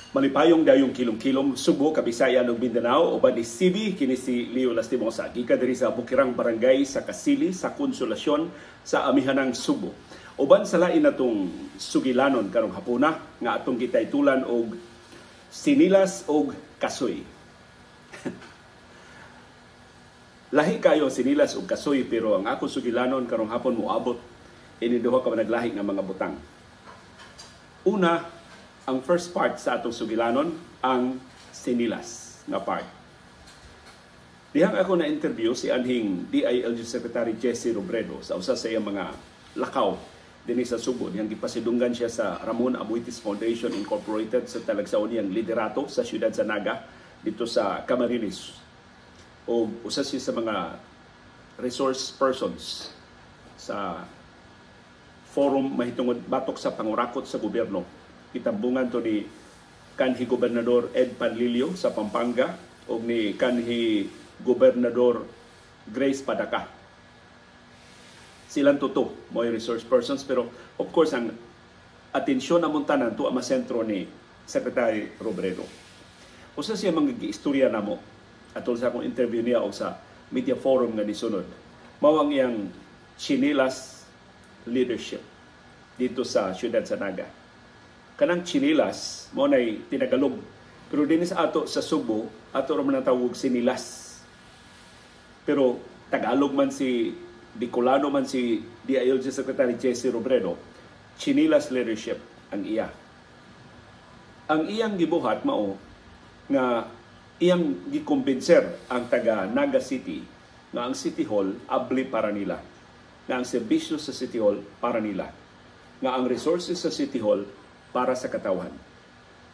Malipayong dayong kilom-kilom Subo, Kabisayan ug Mindanao uban ni CB. Kini si Leo Lastimosa gikan diri sa Bukirang Barangay sa Kasili sa Konsolasyon sa Amihanang Subo. Uban sa lain natong sugilanon karong hapuna nga atong gitaytulan og Sinilas og Kasoy. Lahi kayo ang sinilas og kasoy, pero ang akong sugilanon karong hapon moabot ini duha ka naglahi nga mga butang. Una, ang first part sa atong sugilanon, ang sinilas nga part. Dihang ako na interview si anhing DILG Secretary Jesse Robredo sa usa sa iyang mga lakaw dinhi sa Subo. Dihang gipasidunggan siya sa Ramon Aboitiz Foundation Incorporated sa talagsaon niyang liderato sa siyudad sa Naga dito sa Camarines. O usa siya sa mga resource persons sa forum mahitungod batok sa pangurakot sa gobyerno. Itambungan to ni kanhi Gobernador Ed Panlilio sa Pampanga o ni kanhi Gobernador Grace Padaca. Silang tuto mo resource persons, pero of course ang atensyon namon tanan tuwa masentro ni Secretary Robredo. Usa siya mga giistorya namo atol sa akong interview niya o sa media forum nga nisunod. Mao ang iyang chinilas leadership dito sa siyudad sa Naga. Kanang chinilas mo nay tinagalog, pero dinhi sa ato sa Subo ato ra man ang tawag sinilas. Pero Tagalog man si Bicolano man si DILG Secretary Jesse Robredo, chinilas leadership ang iya. Ang iyang gibuhat mao nga iyang gikumbinser ang taga Naga City nga ang City Hall abli para nila, nga ang serbisyo sa City Hall para nila, nga ang resources sa City Hall para sa katawhan.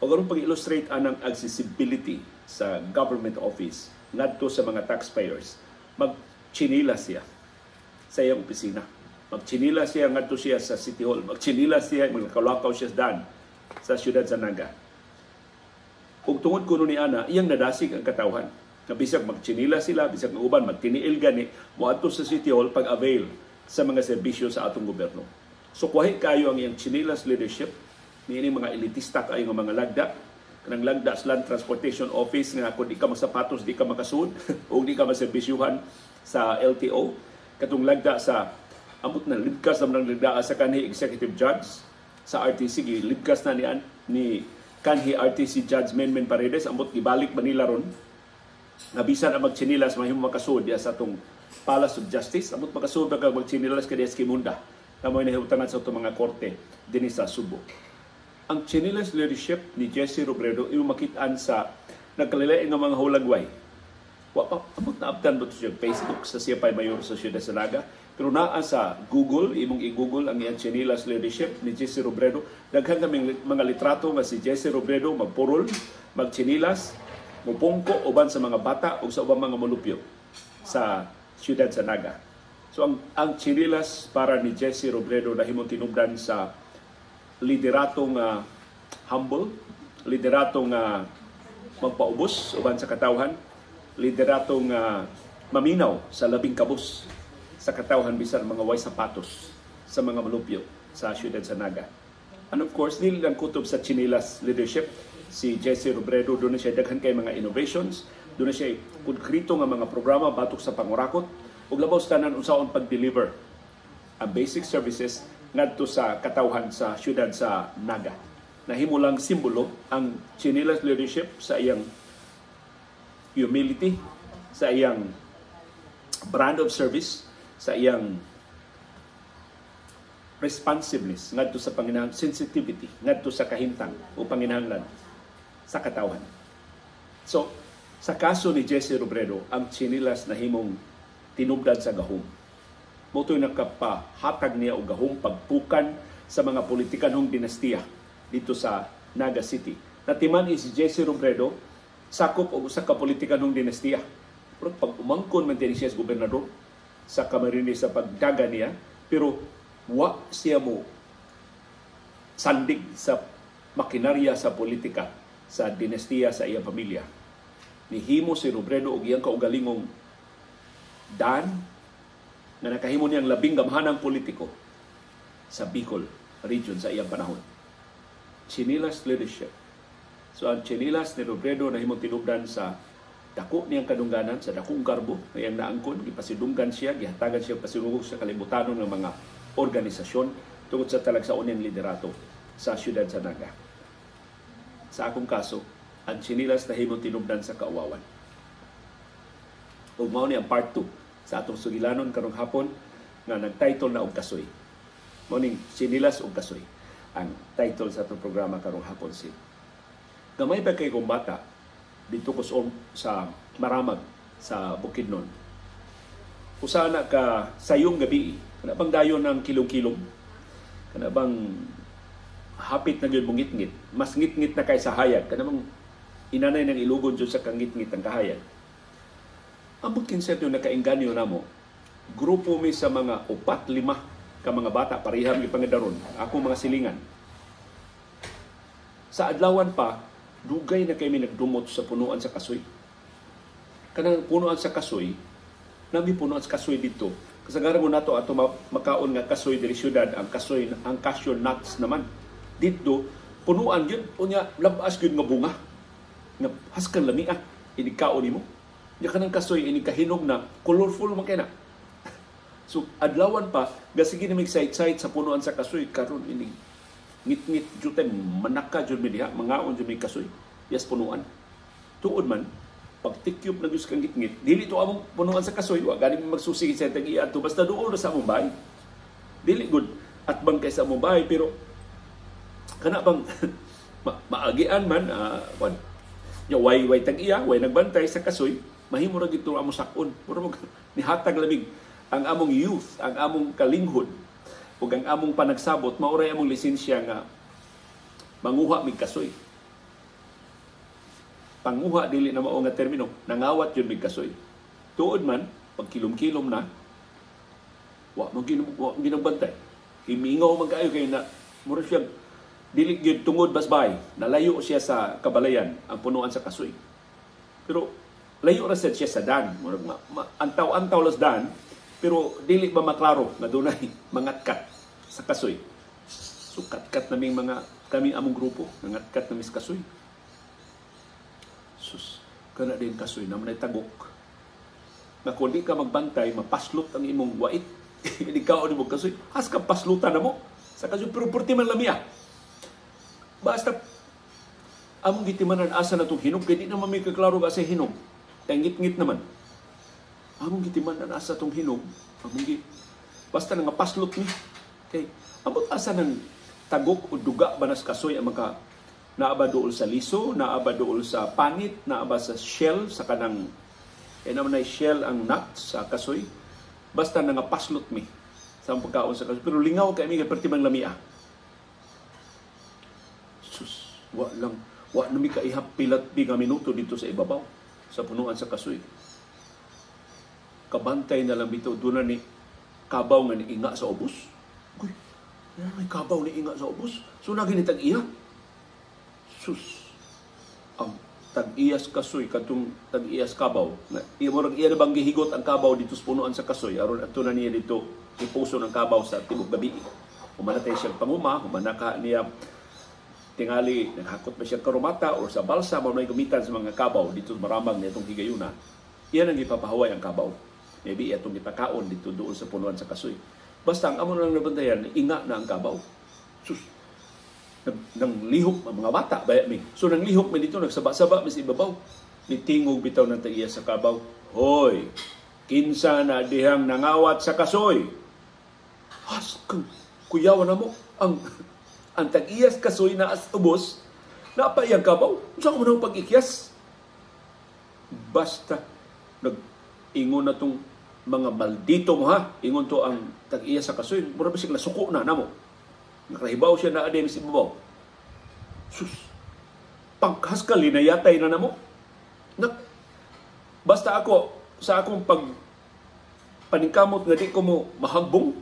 O aron pag-illustrate anang accessibility sa government office ngadto sa mga taxpayers, magchinila siya sa iyang opisina. Magchinila siya ngadto siya sa City Hall. Magchinila siya, maglakaw-lakaw siya dan sa siyudad sa Naga. Ug tungod kuno ni ana, iyang nadasig ang katawhan. Na bisag magchinila sila, bisag ang uban magtiniil gani, moadto sa City Hall pag-avail sa mga serbisyo sa atong gobyerno. So kuwahi kayo ang iyang chinilas leadership niini mga elitista kayo nga mga lagda, kanang lagda sa Land Transportation Office nga kung di ka magsapatos di ka makasud o di ka maserbisyuhan sa LTO, katong lagda sa amot na libkas naman ang lagda sa kanhi executive judge sa RTC, gilibkas na ni kanhi RTC Judge Menmen Paredes, amot gibalik Manila ron nga bisan ang magchinilas mahimo makasud diya sa atong Palace of Justice, amot makasud ka magchinilas ka diya sa Kimunda na mo'y nahiutangan sa atong mga korte dinhi sa Subo. Ang chinilas leadership ni Jesse Robredo imo makit-an sa nagkalilain nga mga hulagway. Wa pa amot naabtan ba to siya Facebook sa siya pay mayor sa siyudad sa Naga, pero naa sa Google, imong i-Google ang iyang chinilas leadership ni Jesse Robredo. Daghan kaming mga litrato nga si Jesse Robredo magpurol, magchinilas, mupungko uban sa mga bata o sa ubang mga molupyo sa siyudad sa Naga. So ang chinilas para ni Jesse Robredo nahimong tinubdan sa liderato nga humble, liderato nga magpaubos uban sa katawhan, liderato nga maminaw sa labing kabus sa katawhan bisan mga way sapatos sa mga malupyo sa siyudad sa Naga. And of course, dili lang kutob sa chinilas leadership si Jesse Robredo, doon na siya daghan kay mga innovations, doon na siya konkreto nga mga programa batok sa pangurakot ug labaw sa tanan unsaon pag-deliver ang basic services ngadto sa katawhan sa siyudad sa Naga. Nahimo lang simbolo ang chinilas leadership sa iyang humility, sa iyang brand of service, sa iyang responsiveness ngadto sa panginahanglan, sensitivity ngadto sa kahimtang o panginahanglan sa katawhan. So, sa kaso ni Jesse Robredo, ang chinilas nahimong tinubdan sa gahom. Moto'y nakapahatag niya og gahom pagpukan sa mga politikanhong dinastiya dito sa Naga City. Natiman is si Jesse Robredo sakop og usa ka politikanhong dinastiya. Pero pag umangkon man dinhi siya sa gobernador sa Camarines sa pagdaga niya, pero wa siya mo sandig sa makinarya sa politika sa dinastiya sa iyang pamilya. Nihimo si Robredo og iyang kaugalingong dan na nakahimo niyang labing gamhanang politiko sa Bicol region sa iyang panahon. Chinilas leadership So ang tsinilas ni Robredo nahimong tinubdan sa dako niyang kadungganan, sa dakong garbo na iyang naangkon, gipasidunggan siya, gihatagan siya pasinugog sa kalibutanon ng mga organisasyon tungod sa talagsaon niyang liderato sa siyudad sa Naga. Sa akong kaso, ang tsinilas nahimong tinubdan sa kauwawan. Ug mao ni ang part 2 sa atong sugilanon karong hapon nga nagtitle na og Kasoy. Mao ning Tsinilas og Kasoy ang title sa atong programa karong hapon. Si gamay pa kay kong bata dito ko sa Maramag sa Bukidnon. Usa na ka sayong gabi, kana bang dayon ng kilom-kilom, kana bang hapit na gyud mongitngit, mas ngitngit na kay sa hayag, kana bang inanay ng ilugon jud sa kangitngit ang kahayag. Ambot kinsa to nakainganyo namo. Grupo mi sa mga 4-5 ka mga bata, parehang gipangidaron, akong mga silingan. Sa adlawan pa, dugay na kay mi nagdumot sa punuan sa kasoy. Kanang punuan sa kasoy, nami punuan sa kasoy dito. Kasagaran mo nato ato makaon nga kasoy diri syudad, ang kasoy, ang cashew nuts naman. Dito, punuan yun, unya, labas yun nga bunga. Nga haskan lami ah, inigkaon nimo. Nya kanang kasoy, inigkahinog na, colorful man kay na. So, adlawan pa, gasige na mig site-site sa punuan sa kasoy, karon inig ngit-ngit jud manaka jud mi diha, mangaon jud mi kasoy, yas punuan. Tuod man, pagtikyop na gyud kang ngit-ngit, dili to among punuan sa kasoy, wa gani magsusi sa tag-iya adto, basta duol ra sa among bahay. Dili gud at bangkay sa among bahay, pero kana bang maagian man, nya way tag-iya, way nagbantay sa kasoy, mahimo ra gid to among sakon. Mura mo nihatag lamig ang among youth, ang among kalinghod ug ang among panagsabot, mao ray among lisensya nga manguha mig kasoy. Panguha dili na mao nga termino, nangawat yun mig kasoy. Tuod man, pag kilom-kilom na, wa man ginagbantay. Himingaw man kaayo kayo na mura siya dili gyud tungod basbay, nalayo siya sa kabalayan ang punuan sa kasoy. Pero layo ra sad siya sa dan, murag antaw-antaw las dan, pero dili ba maklaro nga dunay mangatkat sa kasoy. So katkat naming mga kami among grupo, nangatkat nami sa kasoy. Sus, kana din kasoy naman ay tagok. Na kung di ka magbantay, mapaslot ang imong wait. Hindi ka o mo kasoy, has ka paslutan na mo sa kasoy, pero purti man lamia. Basta among gitimanan asa na itong hinog, kaya di naman may kaklaro ka sa hinog. Kaya ngit-ngit naman. Among gitimanan asa itong hinog, among basta nga paslot ni. Kay amot asa ng tagok o duga ba nas kasoy ang maka naaba dool sa liso, naaba dool sa panit, naaba sa shell, sa kanang naman ay shell ang nut sa kasoy. Basta nga paslot mi sa pagkaon sa kasoy. Pero lingaw kay mi kay perti man lamia. Sus, wa lang, wa na mi kaihap pilat bi nga minuto dito sa ibabaw sa punuan sa kasoy. Kabantay na lang bitaw doon na ni kabaw nga ni inga sa ubos. Uy, may kabaw ni inga sa ubos. So naging ni tag-iya. Sus, ang tag-iyas kasoy katong tag-iyas kabaw. Murag iya na bang gihigot ang kabaw dito sa punuan sa kasoy aron ato na niya dito ipuso ng kabaw sa tibok gabi. Humanatay siyang panguma, humanaka niya tingali naghakot ba siya karumata or sa balsa mao na gamitan sa mga kabaw dito maramag niya itong higayuna. Iyan ang ipapahaway ang kabaw. Maybe itong ipakaon dito doon sa punuan sa kasoy. Basta ang amo na lang nabantayan, inga na ang kabaw. Sus, nang lihok ang mga bata baya mi. So nang lihok mi dito, nagsaba-saba mi sa ibabaw. Nitingog bitaw ng tag-iya sa kabaw. Hoy, kinsa na dihang nangawat sa kasoy? Haskang kuyawan na mo ang tag-iyas kasoy na as ubos, napaiyang kabaw. Saan ko nang pag-ikyas? Basta nag-ingon na tong mga maldito mo ha. Ingon to ang tag-iyas sa kasoy. Mura ba siya nasuko na namo? Nakahibaw siya na adem sa ibabaw. Sus, paghaskal, linayatay na namo. Basta ako, sa akong pag paningkamot nga di ko mo mahagbong,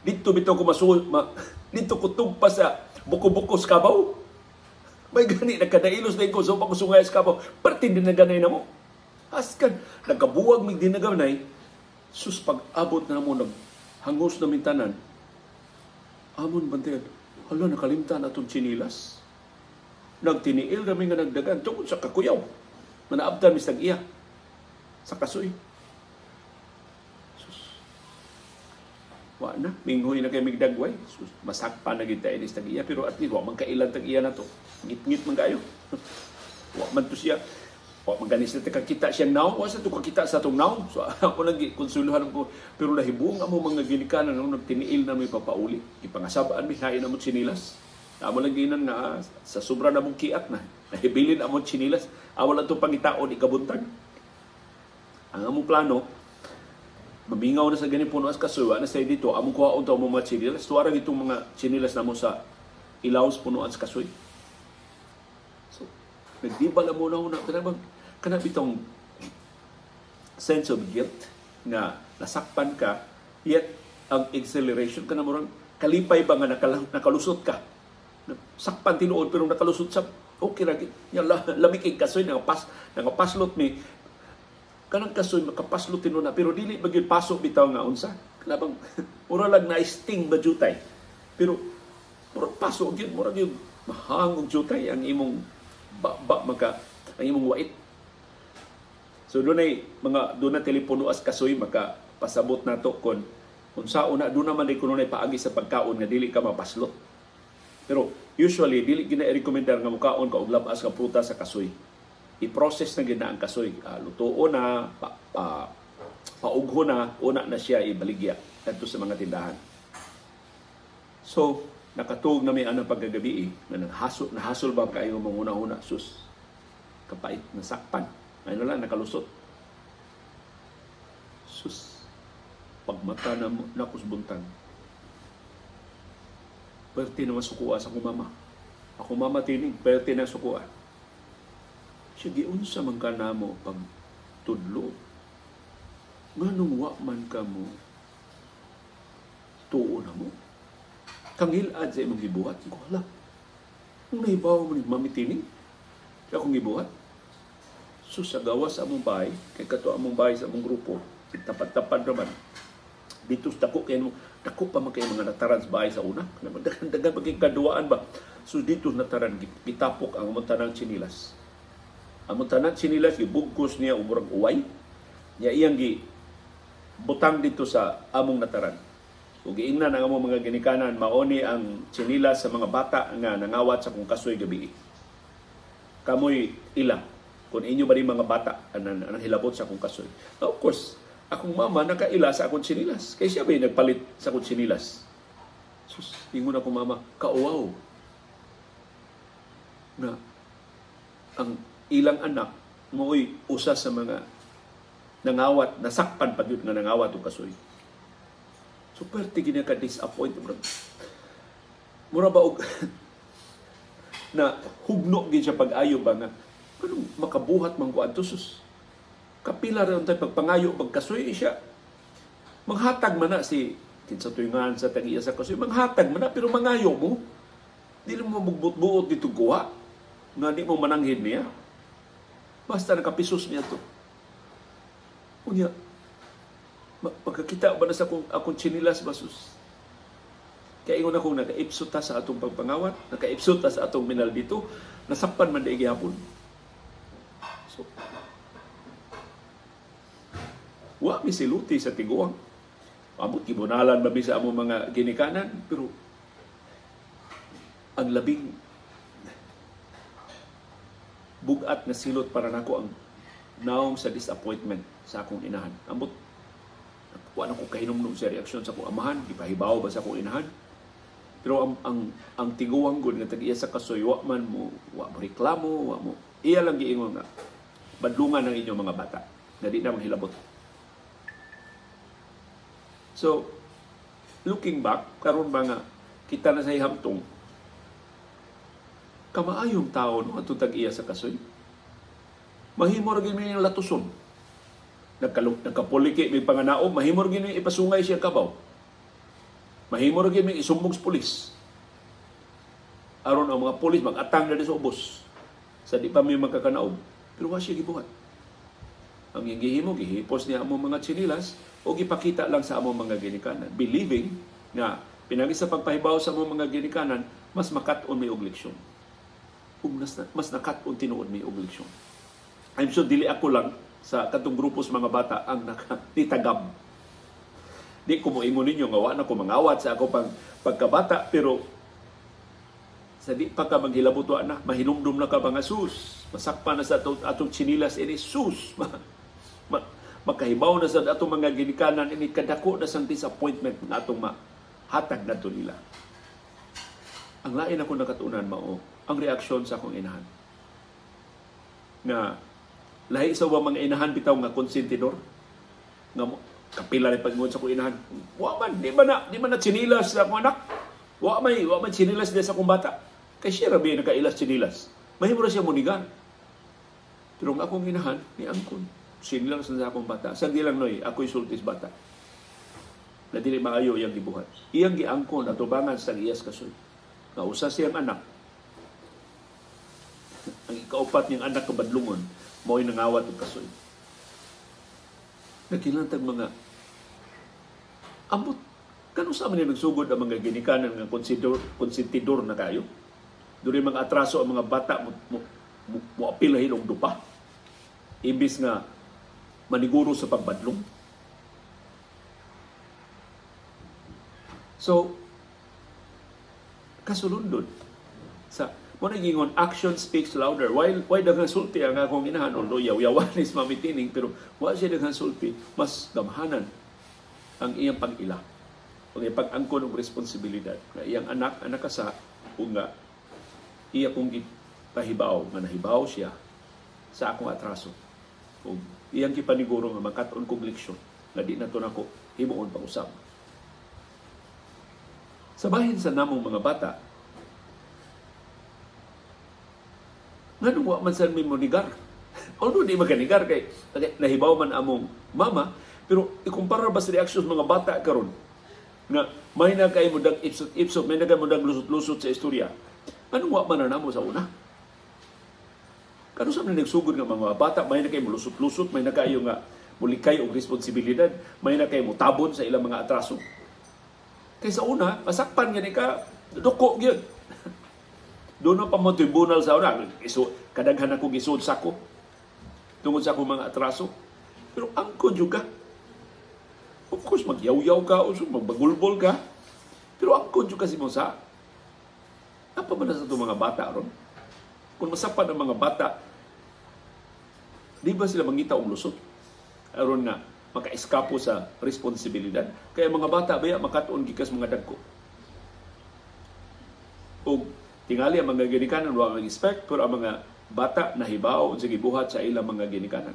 dito bitaw ko dito ko tugpa sa buko-buko sa kabaw. May gani, nagkadailos na ko, so pa ko sungay sa kabaw. Perti dinaganay na mo. Askan, nagkabuwag mig dinaganay. Sus, pag-abot na mo, naghangos na mintanan. Amon bantayan, hala, nakalimtan atong tsinilas. Nagtiniil rami nga nagdagan tungod sa kakuyaw. Manaabtan mi sa iya sa kasoy. Sus. Wa na, minghoy na kay migdagway. Sus, masakpan na gid ta inis tag-iya, pero at least wa man kailan tag-iya na to. Ngit-ngit man kayo. Wa man to siya. Wa man gani sila kakita siyang naong, wa sa to kakita sa atong naong. So ako lang konsuluhan ko, pero nahibuong amo mga ginikanan no, nagtiniil na mi papauli. Gipangasabaan mi hain among tsinilas. Amo lang ginan nga sa sobra na mong kiat na nahibilin among tsinilas. Amo lang to pangitaon ikabuntag. Ang among plano, mamingaw na sa ganin puno as kasuwa na sa dito, among kuhaon to among mga tsinilas. Tuwarang itong mga tsinilas namo sa ilaws punuan sa kasoy. So, nagdibala mo na una. Kanabang, kanabitong sense of guilt na nasakpan ka, yet ang exhilaration ka na murang kalipay ba nga nakalusot ka. Sakpan tinuod pero nakalusot sa okay ra gyud. Lami kay kasoy nangapaslot mi. Kanang kasoy makapaslot tinuod na pero dili ba gyud pasok bitaw nga unsa. Kanabang mura lang na sting ba jutay. Pero murag pasok gyud, murag gyud mahangog jutay ang imong ba maka ang imong wait. So dunay mga doon na telepono as kasoy maka pasabot nato kon unsa una doon naman di kuno nay paagi sa pagkaon nga dili ka mapaslot. Pero usually dili gina i-recommendar nga mukaon ka og labas nga prutas sa kasoy. I-process na gid na ang kasoy. Lutuo na, paugho na, una na siya ibaligya kadto sa mga tindahan. So nakatuog na may anang pagkagabi nga nahasol, nahasol ba kayo manguna-una, sus kapait na sakpan. Ayun lang nakalusot. Sus, pagmata na nakusbuntang. Pwerte na masukua sa akong mama. Ako mama tining, pwerte na sukua. Siya giunsa man ka namo pag tudlo. Nganong wa man ka mo tuo na mo. Kangilad sa imong gibuhat. Ko hala. Kung nahibaw mo ni mami tining, siya akong gibuhat. So sa gawas sa among bahay, kay kato among bahay sa among grupo, tapad-tapad naman. Dito sa dako kay mo, dako pa man kay mga nataran sa bahay sa una. Daghan pa kay kaduwaan ba. So dito nataran gitapok ang among tanang tsinilas. Among tanang tsinilas gibugkos niya og murag uway. Nya iyang gi butang dito sa among nataran. Ug giingnan ang among mga ginikanan maoni ang tsinilas sa mga bata nga nangawat sa kung kasoy gabi. Kamoy ila kung inyo ba rin mga bata anang hilabot sa akong kasoy. Now, of course, akong mama nakaila sa akong tsinilas. Kaya siya ba'y nagpalit sa akong tsinilas? Sus, ingon akong mama, kauwaw. Na ang ilang anak mo'y usa sa mga nangawat, nasakpan pa yun nga nangawat og kasoy. So, pwerte gina ka disappoint. Mura ba og na hugno gin siya pag-ayo ba nga anong makabuhat man ko adto, sus. Kapila ra untay pagpangayo pagkasoy siya. Manghatag man na si kinsa tuyngan sa tag-iya sa kasoy, manghatag man na pero mangayo mo. Dili mo magbut-buot dito kuha nga di mo mananghid niya. Basta nakapisos niya to. Unya, pagkakita ba na sa akong tsinilas ba, sus? Kaya ingon akong nakaipso ta sa atong pagpangawat, nakaipso ta sa atong minal dito, nasakpan man di gihapon. So, wa mi siluti sa tiguang. Amot gibunalan ba mi sa among mga ginikanan, pero ang labing bugat na silot para nako ang naong sa disappointment sa akong inahan. Amot wa na ko kahinumdum sa reaksyon sa akong amahan, gipahibaw ba sa akong inahan. Pero ang tiguang gud nga tag-iya sa kasoy, wa man mo, wa mo reklamo, wa mo iya lang giingon nga badlungan ang inyong mga bata na di na manghilabot. So, looking back, karon ba nga kita na sa ihamtong, kamaayong tao no atong tag-iya sa kasoy. Mahimo ra gyud mi ang latuson. Nagkapuliki may panganaog, mahimo ra gyud mi ipasungay siya kabaw. Mahimo ra gyud mi isumbong sa pulis. Aron ang mga pulis mag-atang na sa ubos sa di pa mi magkakanaog. Pero wa siya gibuhat. Ang gihimo, gihipos niya among mga tsinilas o gipakita lang sa among mga ginikanan, believing nga pinagi sa pagpahibaw sa among mga ginikanan, mas makat-on may og leksyon. Ug mas nakat-on tinuod mi og leksyon. I'm sure dili ako lang sa katong grupo sa mga bata ang nitagam. Di ko moingon ninyo nga wa na ko mangawat sa ako pang pagkabata, pero sa di pa ka maghilabot wa na, mahinumdum na ka ba nga sus, masakpan na sa atong tsinilas ini sus, makahibaw na sa atong mga ginikanan ini, kadako na sang disappointment nga atong mahatag na nila. Ang lain ako nakatunan mao ang reaksyon sa akong inahan. Nga lahi sa ubang mga inahan bitaw nga konsentidor nga kapila ni pag-ingon sa akong inahan, wa man, di man na tsinilas sa akong anak. Wa man tsinilas sa akong bata. Kay siya ra ba nakailas tsinilas. Mahimo ra siya munigar. Pero ang akong inahan ni angkon, tsinilas na sa akong bata. Sa lang noy, ako'y sultis bata. Na dili maayo iyang gibuhat. Iyang giangkon atubangan sa iyas kasoy. Nga usa siyang anak, ang ikaupat niyang anak kabadlungon, mao'y nangawat og kasoy. Nagkinantag mga ambot kanu sa man nagsugod ang mga ginikanan nga konsentidor na kayo. Duri mga atraso ang mga bata mo apil og dupa. Imbis nga maniguro sa pagbadlong. So kasulundon sa mo nagingon, action speaks louder. Why daghang sulti ang akong inahan? Although yaw-yawan is mamitining, pero wa siya daghang sulti, mas gamhanan ang iyang pag-ila. Ang iyang pag-angkon og responsibilidad. Nga iyang anak, anak ka ug nga iya kong gipahibaw, nga nahibaw siya sa akong atraso. Ug iyang gipaniguro nga makat-on kog leksyon, nga di na to nako himuon pag-usab. Sa bahin sa namong mga bata, nganong wa man sad mi monigar? Although di maganigar kay nahibaw man among mama, pero ikumpara ba sa reaksyon mga bata karon nga may na kay mo dag ipsot-ipsot, may na kay mo dag lusot-lusot sa istorya. Nganong wa man na namo sa una? Kano sa man nagsugod nga mga bata, may na kay mo lusot-lusot, may na kayo nga mulikay og responsibilidad, may na kay mo tabon sa ilang mga atraso. Kay sa una, masakpan gani ka, duko gyud. Doon na pa mo tribunal sa una. Kadaghan ako gisud sa ko tungod sa akong mga atraso. Pero angkon jud ka. Of course, magyaw-yaw ka o magbagulbol ka. Pero angkon jud ka si Musa. Apa man na sa itong mga bata ron? Kung masapan ang mga bata, di ba sila mangita og lusot? Aron nga, makaeskapo sa responsibilidad. Kaya mga bata, baya makatuon gikas mga dagko. O tingali ang mga ginikanan wa mag-expect, pero ang mga bata nahibaw unsa gibuhat sa ilang mga ginikanan.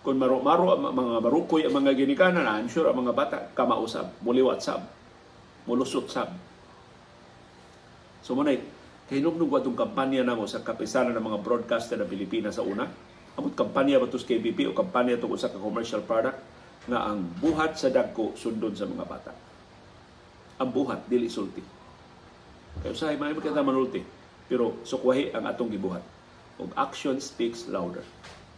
Kung maro-maro ang mga marukoy ang mga ginikanan, I'm sure ang mga bata kamausab, muliwat sab, mulusot sab. So munay kahinugnog atong kampanya namo sa kapisanan ng mga broadcaster ng Pilipinas sa una. Amot kampanya ba to sa KBP o kampanya to usa ka commercial product nga ang buhat sa dagko sundon sa mga bata. Ang buhat dili sulti. Kaya usahay may makita manulti, pero sukwahi ang atong gibuhat. Og action speaks louder.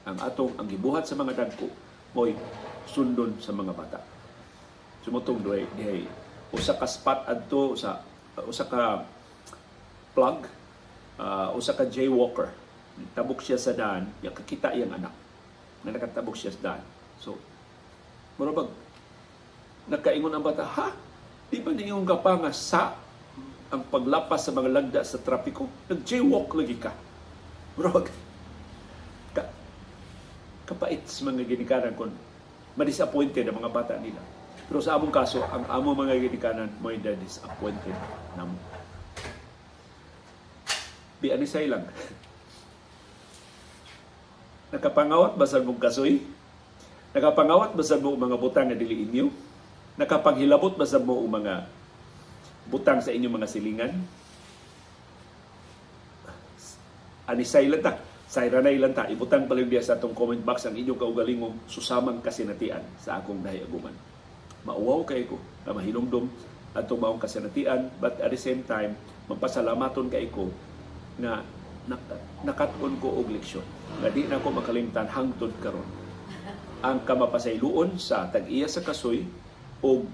Ang atong ang gibuhat sa mga dagko mo'y sundon sa mga bata. Sumutong duhay dihay usa ka spot adto sa usa ka plug, usa ka jaywalker. Tabok siya sa daan, ya kakita iyang anak na nakatabok siya sa daan. So, mura bag nakaingon ang bata, ha? Di ba niingon ka pa nga sa ang paglapas sa mga lagda sa trapiko? Nag-jaywalk lagi ka. Mura bag kapait sa mga ginikanan kung ma-disappointed ang mga bata nila. Pero sa among kaso, ang among mga ginikanan mo'y na-disappointed namo. Bianisay lang. Nakapangawat ba sa mong kasoy? Nakapangawat ba sa mong mga butang nga dili inyo? Nakapanghilabot ba sa mong mga butang sa inyong mga silingan? Anisay lang ta. Sayranay lang ta. Ibutang palang diya sa atong comment box ang inyong kaugalingong susamang kasinatian sa akong nahiaguman. Mauwaw kay ko na mahinumdum atong maong kasinatian, but at the same time, magpasalamaton kay ko na nakat-on ko og leksyon. Na di na ko makalimtan hangtod karon. Ang kamapasayloon sa tag-iya sa kasoy o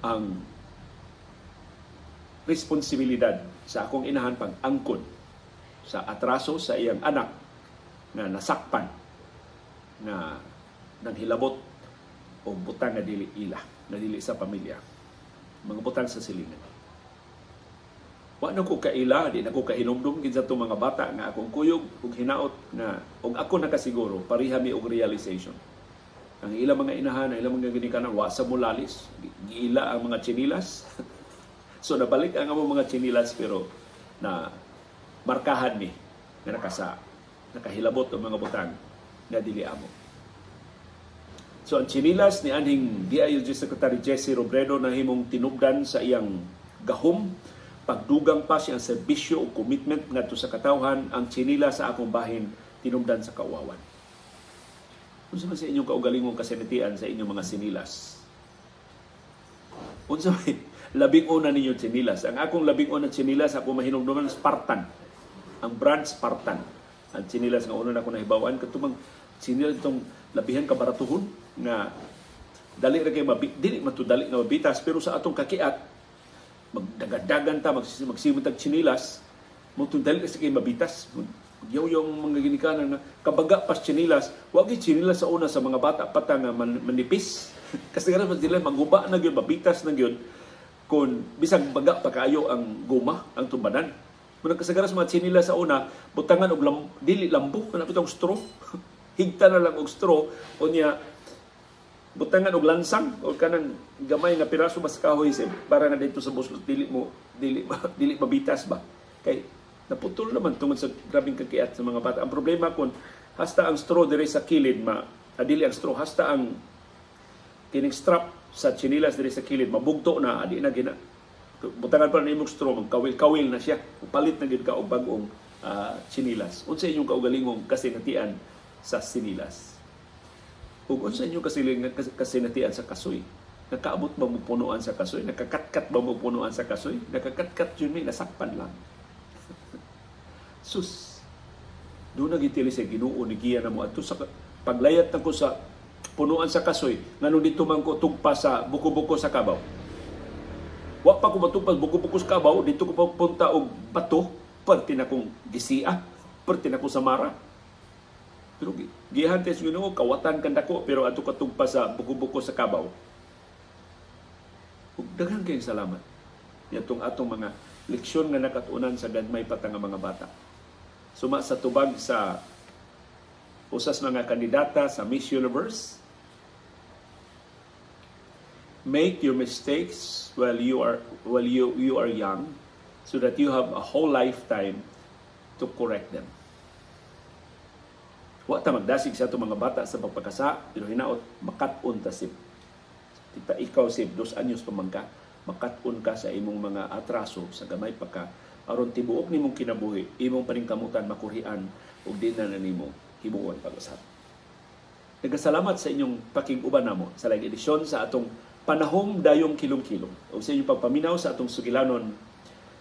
ang responsibilidad sa akong inahan pag-angkon sa atraso sa iyang anak nga nasakpan nga nanghilabot og butang nga dili ila, nga dili sa pamilya. Mga butang sa silingan. Wa na ko kaila, di na ko kahinumdum kinsa itong mga bata nga akong kuyog ug hinaot nga ug ako nakasiguro pareha mi og realization. Ang ilang mga inahan, ang ilang mga ginikanan, wa sa mulalis, giila ang mga tsinilas. So nabalik ang among mga tsinilas, pero na markahan ni nga nakahilabot ang mga butang nga dili amo. So ang tsinilas ni anhing DILG Secretary Jesse Robredo nahimong tinubdan sa iyang gahom, pagdugang pa siyang serbisyo o commitment ngadto sa katawhan. Ang tsinilas sa akong bahin tinubdan sa kauwawan. Unsa man sa inyong kaugalingong kasinatian sa inyong mga sinilas? Unsa may labing una ninyo tsinilas? Ang akong labing una tsinilas, ako mahinumduman, Spartan. Ang brand Spartan. Ang tsinilas nga una na ako nahibaw-an, katumang tsinilas itong labihan kabaratuhon nga dali ra kay dili man to dali nga mabitas, pero sa atong kakiat magdagadagan ta, magsimot tag tsinilas, mo dali ra kay mabitas. Yaw yung mga ginikanan nga kabaga pas tsinilas, wa gyud tsinilas sa una sa mga bata pa ta nga manipis. Kasi nga sila maguba na gyud, mabitas na gyud kun bisag baga pa kaayo ang guma, ang tumbanan. Muna kasagaran sa mga tsinilas sa una, butangan og dili lambo, kana bitong straw. Higta na lang og straw, unya butangan og lansang o kanang gamay nga piraso mas kahoy para nga dito sa buslot dili mo dili dili mabitas ba. Kay naputol naman tungod sa grabing kakiat sa mga bata. Ang problema kun hasta ang straw dire sa kilid ma adili ang straw, hasta ang kining strap sa tsinilas dire sa kilid mabugto na, adi na gina butangan pa na imong straw, magkawil-kawil na siya, palit na gyud ka og bag-ong tsinilas. Unsa inyong kaugalingong kasinatian sa sinilas? Ug unsa inyong kasinatian sa kasoy? Nakaabot ba mo punuan sa kasoy? Nakakatkat ba mo punuan sa kasoy? Nakakatkat yun may nasakpan lang. Sus, doon nagitili sa Ginoo ni giya na mo ato sa paglayat na ko sa punuan sa kasoy, nganong dito man ko tugpa sa buko-buko sa kabaw. Wa pa ko matugpa buko-buko sa kabaw, dito ko punta og bato, perti na kong gisia, perti na kong samara. Pero gihan tayo sa Ginoo, kawatan kanda ko, pero ato katugpa sa buko-buko sa kabaw. Ug daghan kayong salamat niadtong atong mga leksyon nga nakatunan sa gagmay pa ta nga mga bata. Suma sa tubag sa usas mga kandidata sa Miss Universe, make your mistakes while you are young, so that you have a whole lifetime to correct them. Wa ta magdasig sa atong mga bata sa pagpakasa, pero hinaot makat-on ta sib. Kita ikaw sib 2 anyos pa man ka, makat-on ka sa imong mga atraso sa gamay pa ka, aron tibuok nimong kinabuhi, imong paningkamutan makurhian ug di na nimo himuon pag-usab. Nagkasalamat sa inyong pakig-uban namo sa laing edisyon sa atong Panahom Dayong Kilom-Kilom ug sa inyong pagpaminaw sa atong sugilanon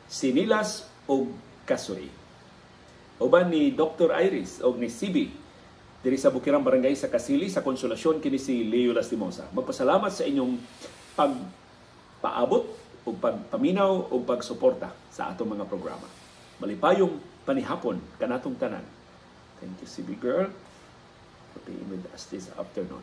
Sinilas og Kasoy. Uban ni Dr. Iris og ni CB diri sa Bukirang Barangay sa Kasili sa Konsolasyon, kini si Leo Lastimosa. Magpasalamat sa inyong pagpaabot o pagpaminaw o pagsuporta sa atong mga programa. Malipayong panihapon kanatong tanan. Thank you, CB girl, for being with us this afternoon.